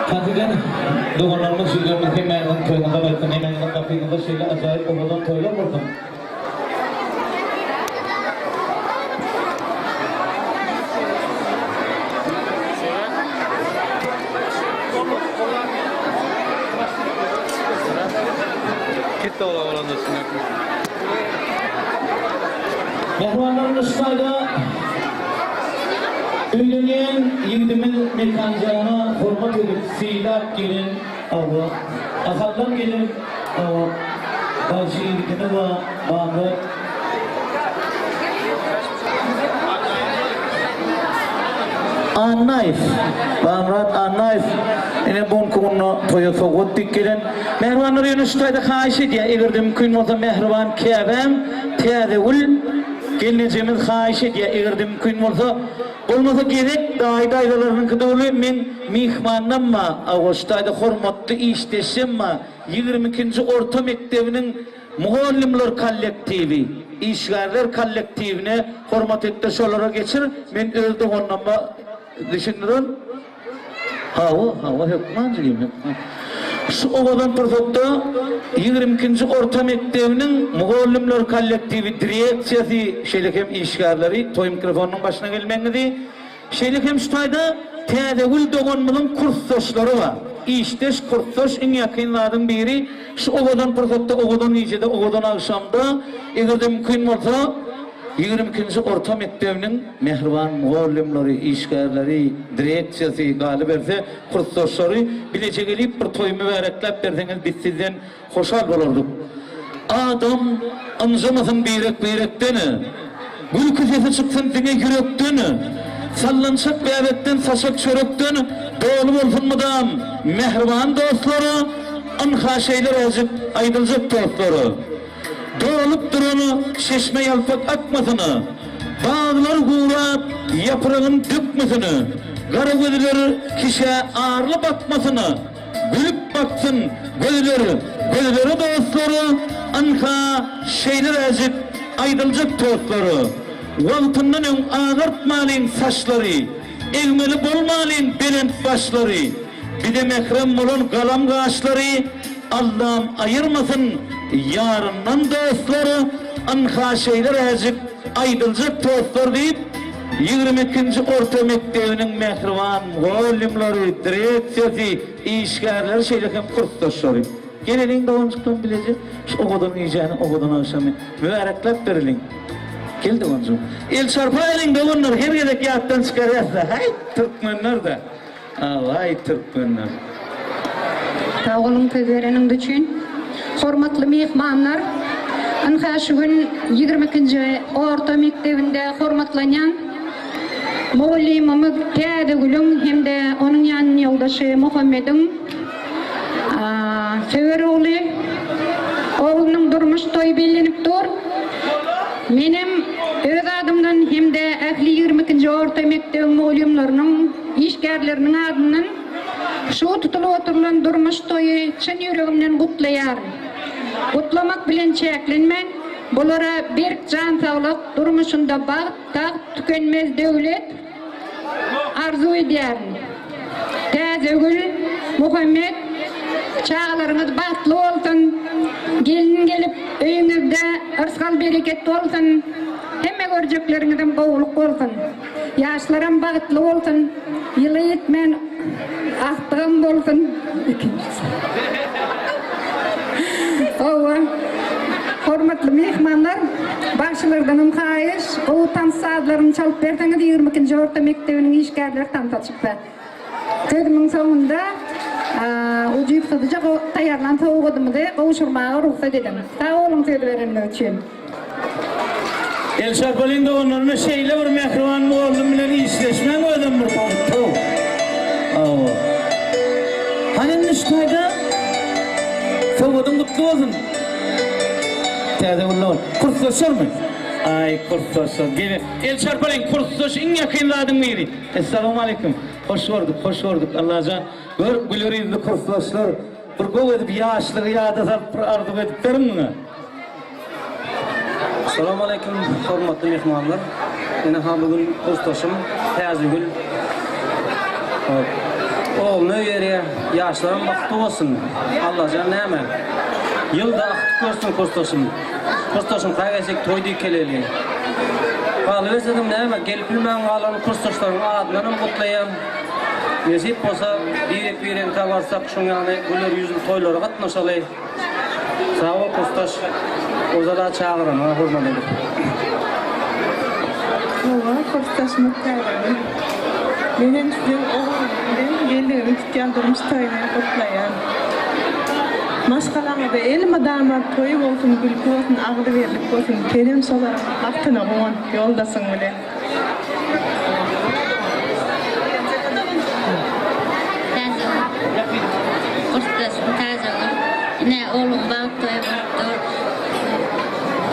Tansydan doganlarymyz, jiglerimiz hemmäňiziň toýuňyza gaýtsyn, hemmäňiziň gapyňyzda şeýle ajaýyp owadan toýlar bolsun. Mähribanlarymyz şu taýda öýlenýän ýigidimiz Mekanjana hormat edip sylap gelen Hawa, Ahaldan gelen hawa bagşy ýigidimiz bar Bamyrat. Annaýew, Bamyrat Annaýew ine bu günki günde toýa sowgat diýip gelen. Mähribanlar ýöne şu taýda haýyş edýär, eger-de mümkin bolsa mähriban käbäm Täzegül gelnejemiz haýyş edýär, eger-de mümkin bolsa, bolmasa gezek daýy-daýzalarynyňky doly meň myhmanam bar, awa şu taýda hormatly işdeşem bar, 22-nji orta mekdebiniň Mugallymlar kollektiwi, işgärler kollektiwine hormat etde şolara geçir, men öz doganlaryma düşündirin. Hawa, hawa, hökman jigim, hökman. Şu owadan pursatda 22-nji orta mekdebiniň mugallymlar kollektiwi, direksiýasy, şeýle hem işgärleri toý mikrofonynyň başyna gelmegiňizi Şeýle hem şu taýda Täzegül doganymyzyň kursdaşlary bar. Işdeş, kursdaş iň ýakyn zadyň biri. Şu owadan pursatda, owadan gijede, owadan agşamda, eger-de mümkin bolsa, 22-nji orta mekdebiniň mähriban mugallymlary, işgärleri, direksiýasy, galyberse, kursdaşlary bileje gelip bir toý mübärekläp berseňiz biz sizden Hoşal bolardyk. Adam ynjamasyn birek-birekden, Gülki sesi çyksyn diňe ýürekden, Sallançak bäbekden, saçak çörekden Doly bolsun mydam mähriban dostlar, Ynha şeýleräjik aýdyljak tostlar. Dolup duran çeşme ýalpak akmasyn, Baglar gurap ýapragyn dökmesin, Gara gözler kişä arly bakmasyn, Gülüp baksyn gözleri gözlere dostlary Ynha şeýleräjik aýdyljak tostlary Wagtyndan öň agartmalyň saçlary Egmeli bolmalyň belent başlary Bize mährem bolan galam gaşlary Allam aýyrmasyn ýaryndan dostlar Ynha şeýleräjik aýdyljak tostlar diýip 22-nji orta mekdebiniň mähriban mugallymlary, direksiýasy, işgärleri, şeýle hem kursdaşlary. Geleliň doganjyklarym bileje şu owadan gijäni, owadan agşamy mübärekläp bereliň. Gel doganjygym. El çarpaýalyň doganlar, her gezek ýatdan çykarýas-da. Häý, türkmenler-de. Awaý türkmenler. Sag boluň söz bereniňiz üçin. Hormatly myhmanlar, ynha şu gün 22-nji orta mekdebinde hormatlanýan mugallymymyz Täzegülüň hem-de onuň ýanýoldaşy Muhammediň söwer ogly, oglunyň durmuş toýy bellenip dur. Menem öz adymdan hem-de ähli 22-nji orta mekdebiň mugallymlarynyň, işgärleriniň adyndan şu tutulyp oturylan durmuş toýy çyn ýüregimden gutlaýaryn. Gutlamak bilen çäklenmän, bulara berk jan saglyk, durmuşynda bagt, tagt, tükenmez döwlet arzuw edýärin. Täzegül, Muhammet, çagalaryňyz bagtly bolsun, gelin gelip öýüňizde yrsgal-bereket bolsun, hemme görjekleriňizem gowulyk bolsun. Ýaşlaram bagtly bolsun, ýyly ýetmän agtygam bolsun. Ikinjisi. Hawa. Hormatly myhmanlar, bagşylardanam haýyş, gowy tans sazlaryny çalyp berseňiz 22-nji orta mekdebiniň işgärleri tansa çyksa. Sözümiň soňunda ujypsyzja taýýarlan sowgadymyzy gowşurmaga rugsat ediň. Sag boluň söz bereniňiz üçin. El çarpalyň doganlaryna şeýle bir mähriban mugallym bilen işleşmäň özem bir bagt how. Hawa. Hany indi şu taýda sowgadyň gutly bolsun. Täze gül dogan. Kursdaşlarmy? Aý kursdaşlar. Gele. El çarpalyň kursdaş iň ýakyn zadyň biri. Essalawmaleýkim. Hoş gördük, hoş gördük. Allajan gör güler ýüzli kursdaşlar. Bir gowy edip ýaşlygy ýada salyp bir arzuw edip beriň muňa. Salam aleýkum hormatly myhmanlar. Ine ha bu gün kursdaşym. Täzegül ogluny öýerýär. Ýaşlaram bagtly bolsun. Allajan näme? Ýylda aktyk görsün kursdaşym. Kursdaşym kaý gezek toý dikeleli. Galybersedim näme, gelip bilmän galan kursdaşlaryň adyndanam gutlaýan. Nesip bolsa birek-biregiňkä barsak şuň ýaly güler ýüzli toýlara gatnaşaly. Sag bol kursdaş. Ozala çagyranyňa hormat edip. Hawa, kursdaşymyz Täzegül. Men hem siziň ogluňyz bilen gelneginiň tutýan durmuş toýuny gutlaýan. Maşgalaňyzda elmydama toý bolsun, gülki bolsun, agzybirlik bolsun. Senem şolaryň bagtyna guwan ýoldaşyň bilen. Täzegül. Kursdaşym Täzegül. Ine, ogluň bagt toýy bolup dur.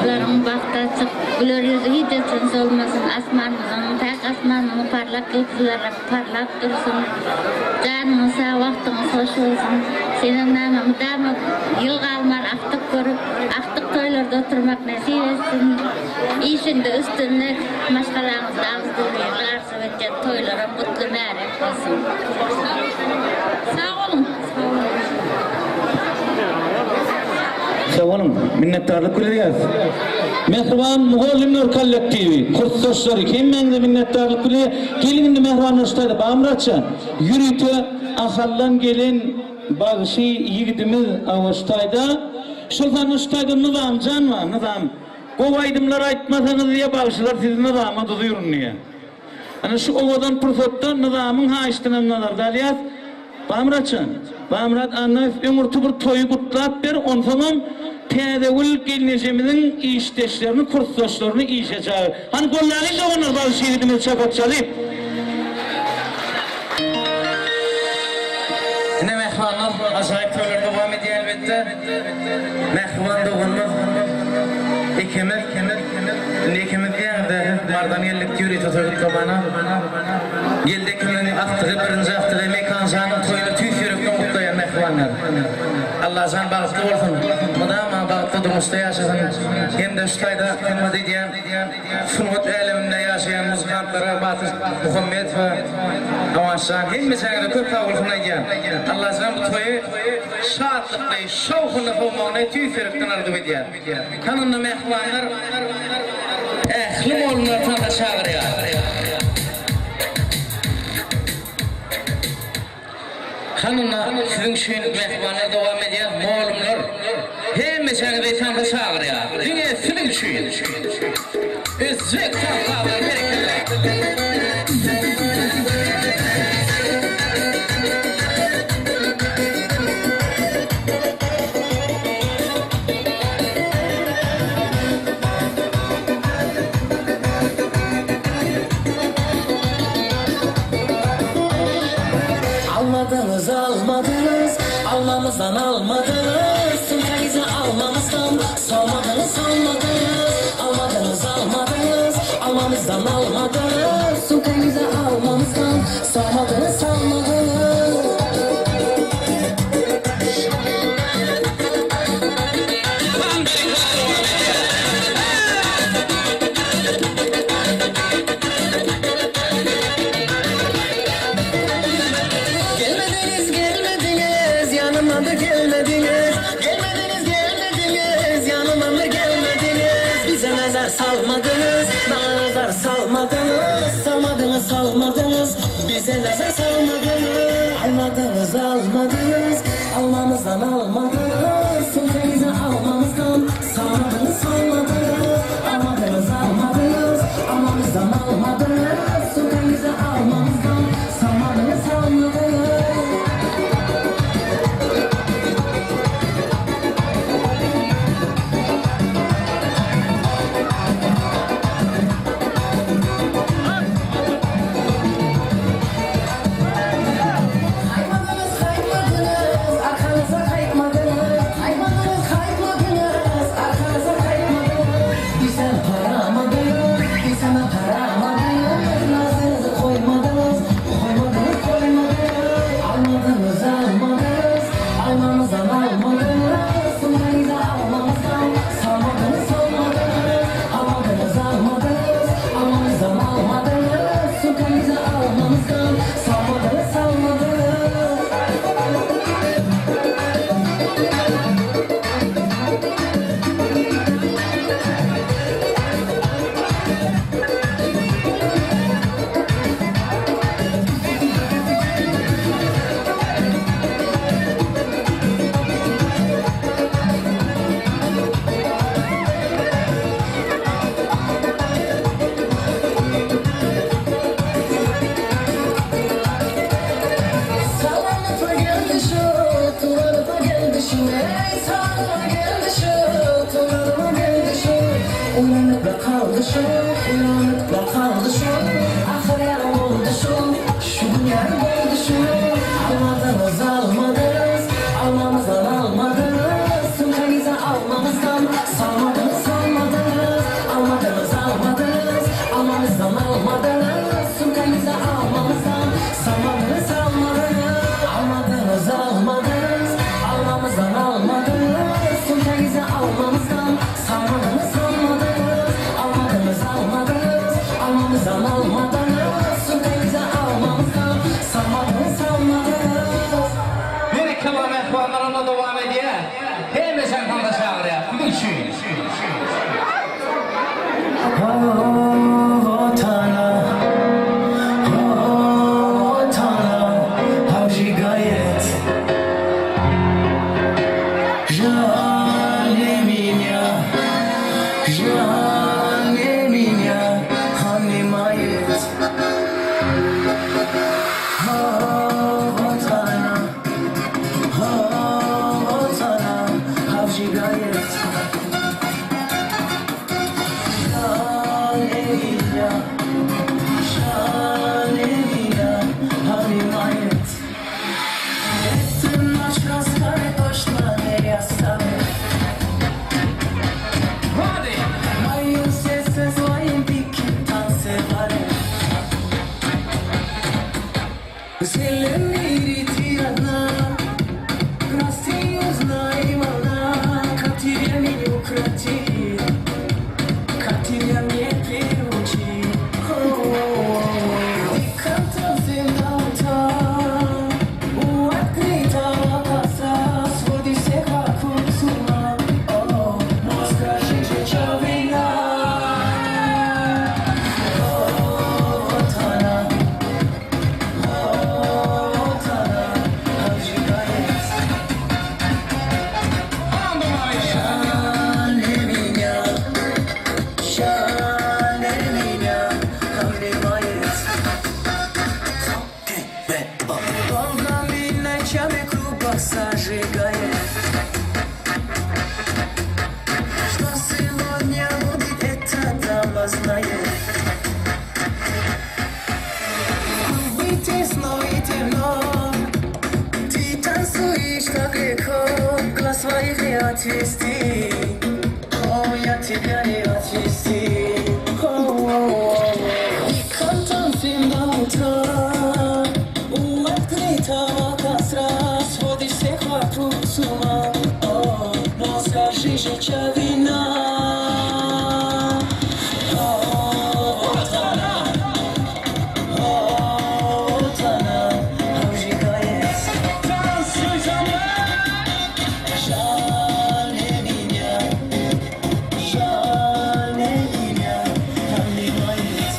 Bularyň bagty açyk, güler ýüzi hiç haçan solmasyn, asmanymyzyň, päk asmanymyzyň parlak ýyldyzlary parlap dursun. Janyňyz sag, wagtyňyz hoş bolsun. Senem name mydama ýyl galman agtyk görüp, agtyk toýlarda oturmak nesip etsin. Işiňde üstünlik, maşgalaňyzda agzybirlik arzuw etýän toýlaram gutly märek bolsun. Sag boluň. Sag boluň, minnetdarlyk bildirýäris. Mähriban mugallymlar kollektiwi, kursdaşlary hemmäňize minnetdarlyk bildirýär. Geliň indi mähribanlar şu taýda Bamyratjan, ýörite Ahaldan gelen bagşy ýigidimiz awa şu taýda. Şol sanda şu taýda Nyzamjan bar, Nyzam. Gowy aýdymlar aýtmasaňyz diýýär, bagşylar sizi Nyzama duzyryn diýýär. Ana şu owadan pursatda Nyzamyň haýyştynam nazarda alýas. Bamyratjan, Bamyrat Annaýew öňürti bir toýy gutlap ber, onsoňam Täzegül gelnejemiziň işdeşlerini, kursdaşlaryny işe çagyr. Hany gollalyň doganlar bagşy ýigidimizi çapak çalyp. Ine mähribanlar, ajaýyp toýlar dowam edýär elbetde. Mähriban doganlar, ikimiz, indi ikimiz diýäňizde, Mardan geldik ýörite toý gutlamana. Geldi ikimiziň agtygy, birinji agtygy Mekanjanyň toýuny tüýs ýürekden gutlaýan mähribanlar. Allajan bagtly bolsun, mydama bagtly durmuşda ýaşasyn hem-de şu taýda hyzmat edýän Sungat äleminde ýaşaýan muzykantlara Batyr Muhammedowa, Awaşjan hemmeçäňize köp sag bolsun aýdýan. Allajan bu toýy şatlykly, şowhunly sowmagyny tüýs ýürekden arzuw edýän. Hany onda mähribanlar ähli mollumlar tansa çagyrýar. Hanynda siziň üçin mähribanlar dowam edýär molumlar hemmeçäňizi tansa çagyrýar diňe siziň üçin Özbek tansazlary berekella. Almadyňyz, almadyňyz, almamyzdan almadyňyz, Sumkaňyzy almamyzdan salmadyňyz, salmadyňyz, Almadyňyz, almadyňyz, almamyzdan almadyňyz, Sumkaňyzy almamyzdan salmadyňyz, salmadyňyz. Gelmediňiz, gelmediňiz, ýanyma bir gelmediňiz, Gelmediňiz, gelmediňiz, ýanyma bir gelmediňiz, Bize nazar salmadyňyz, maňa nazar salmadyňyz, Salmadyňyz, salmadyňyz, bize nazar salmadyňyz, Almadyňyz, almadyňyz, almamyzdan almadyňyz, Sumkaňyzy almamyzdan salmadyňyz, salmadyňyz, Almadyňyz, almadyňyz, almamyzdan almadyňyz, Sumkaňyzy almamyzdan salmadyňyz, salmadyňyz. Gaýtmadyňyz, gaýtmadyňyz, arkaňyza gaýtmadyňyz. Долгими ночами клубах зажигает Что сегодня будет, это дама знает Клубы тесно и темно Ты танцуешь так легко Глаз своих не отвести О, я тебя не отвести О, о, о. И танцем до утра У открытого костра Сводишь всех вокруг с ума О, Но скажи же, чья вина О, вот она О, вот она обжигает Танцуй со мной! Жаль меня, жаль меня, обнимает.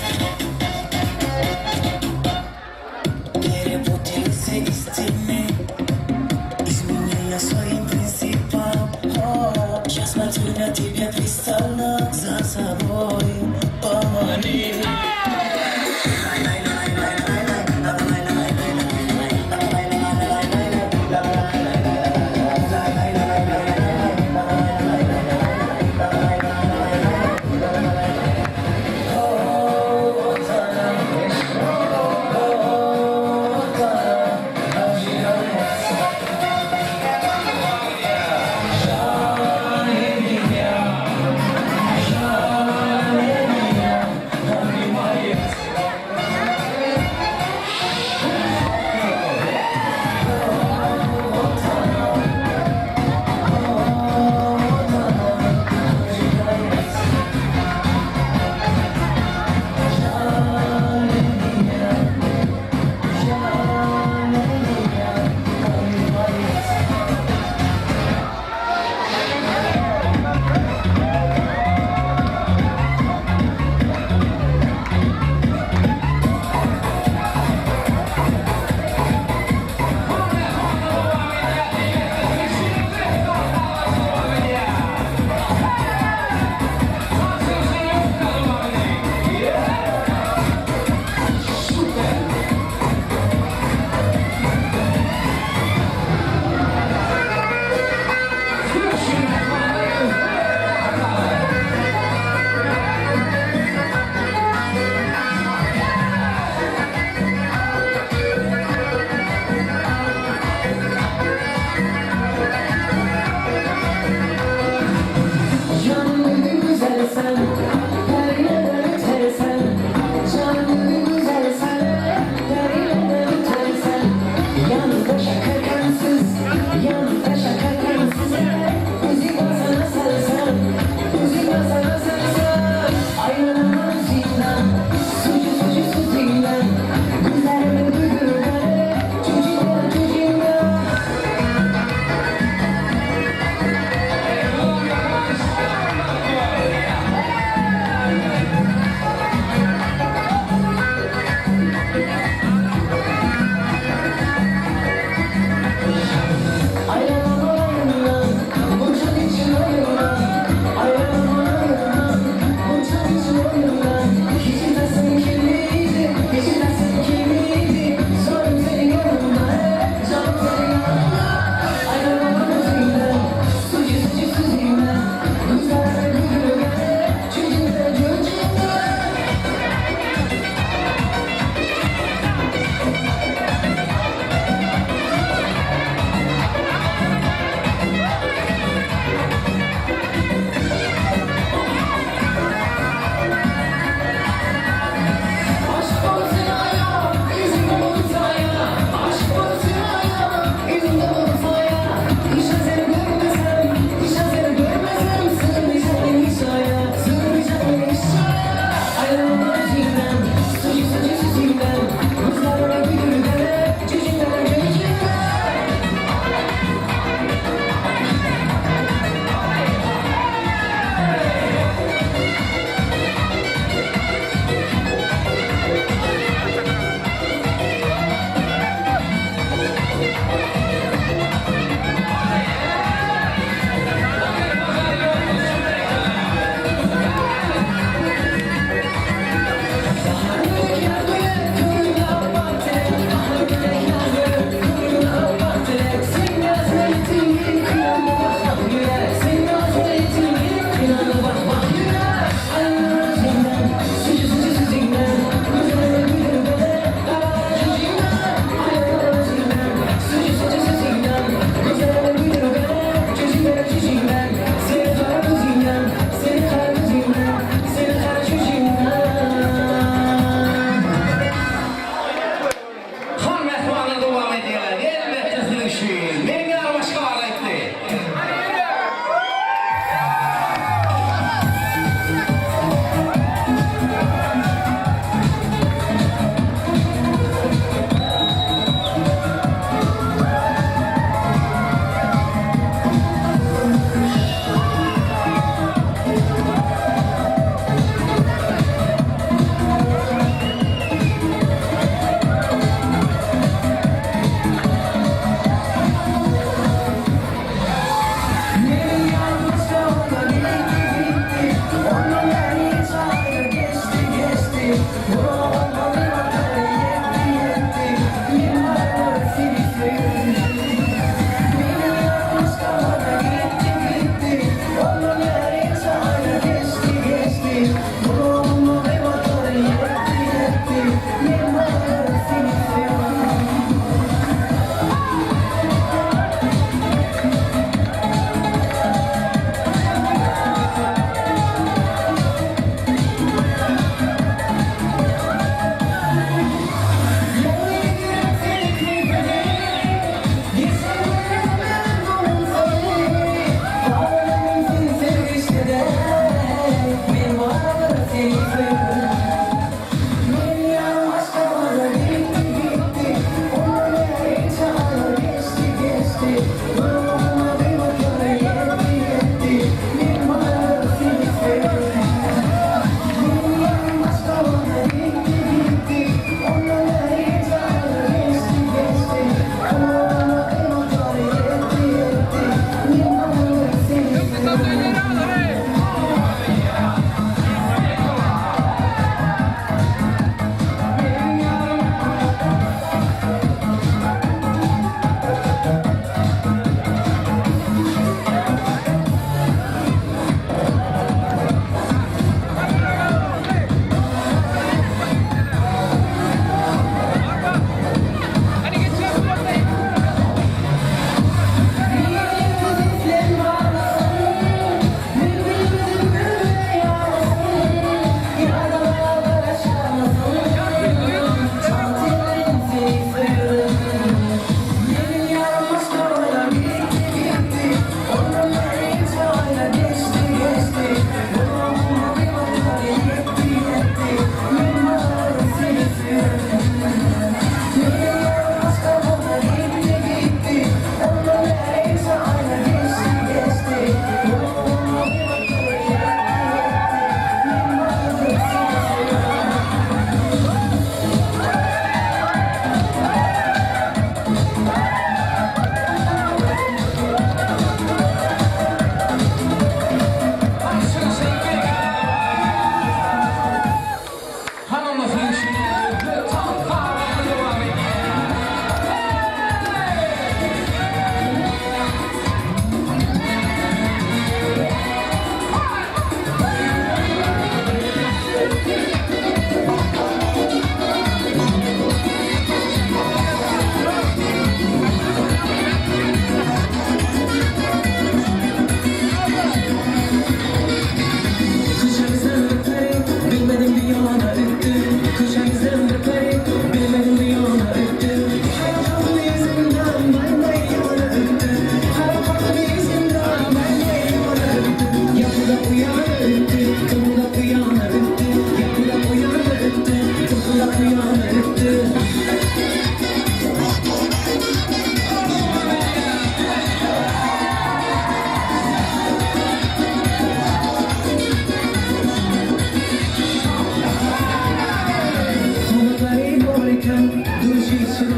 Перепутались истины, изменяя своим принципам. О, Я смотрю.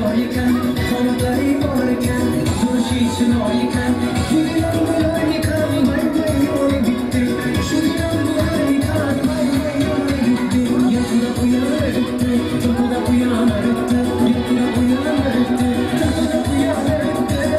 toý eken, Tomaklary bor eken, Durşy çynoý eken, Şu ýylan bolarmykan, Baý baý ýoly gitdi. Şu ýylan bolarmykan, Baý baý ýoly gitdi. Ýatdy-da uýan ötdi, Turdy-da uýan ötdi, Ýatdy-da uýan ötdi, Turdy-da uýan ötdi.